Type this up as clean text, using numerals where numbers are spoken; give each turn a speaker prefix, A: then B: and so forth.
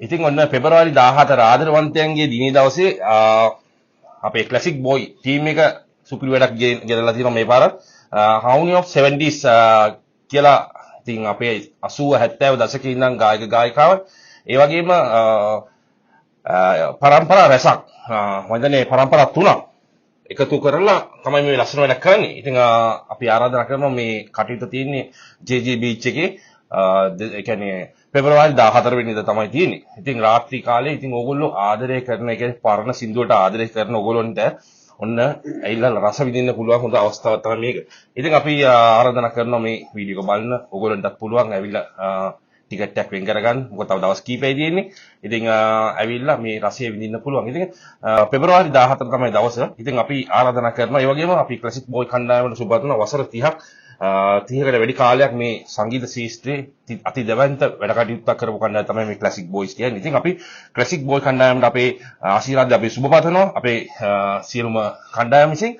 A: ඉතින් ඔන්න පෙබරවාරි 14 ආදරවන්තයන්ගේ දිනේ දවසේ අපේ ක්ලාසික් බොයි ටීම් එක සුපිරි වැඩක් ගෙනලා තියෙනවා මේ පාරත්. Harmony of 70s කියලා. ඉතින් අපේ 80 70 දශකයේ ඉඳන් ගායක ගායිකාවන්, ඒ වගේම පරම්පරා රැසක්, මම හිතන්නේ පරම්පරා තුනක් එකතු කරලා තමයි මේ ලස්සන වැඩක් කරන්නේ. ඉතින් අපි ආරාධනා කරනවා. මේ කටයුතු තියෙන්නේ JJ beach එකේ. ඒ කියන්නේ පෙබරවාරි 14 වෙනිදා තමයි තියෙන්නේ. ඉතින් රාත්‍රී කාලේ. ඉතින් ඕගොල්ලෝ ආදරය කරන, ඒ කියන්නේ පරණ සින්දුවට ආදරය කරන ඕගොල්ලන්ට ඔන්න ඇවිල්ලා රස විඳින්න පුළුවන් හොඳ අවස්ථාවක් තමයි මේක. ඉතින් අපි ආරාධනා කරනවා මේ වීඩියෝ එක බලන්න ඕගොල්ලන්ටත් පුළුවන් ඇවිල්ලා ටිකට් එකක් වෙන් කරගන්න. මොකද තව දවස් කීපයයි තියෙන්නේ. ඉතින් ඇවිල්ලා මේ රසය විඳින්න පුළුවන්. ඉතින් පෙබරවාරි 14 තමයි දවස. ඉතින් අපි ආරාධනා කරනවා. ඒ වගේම අපි ක්ලාසික් බෝයි කණ්ඩායමට සුබ පතනවා. වසර 30ක්, 30කට වැඩි කාලයක් මේ සංගීත ක්ෂේත්‍රයේ අති දැවැන්ත වැඩ කටයුත්තක් කරපු කණ්ඩායම තමයි මේ ක්ලාසික් බෝයිස් කියන්නේ. ඉතින් අපි ක්ලාසික් බෝයි කණ්ඩායමට අපේ ආශිර්වාද, අපේ සුබ පතනවා අපේ සියලුම කණ්ඩායම විසින්.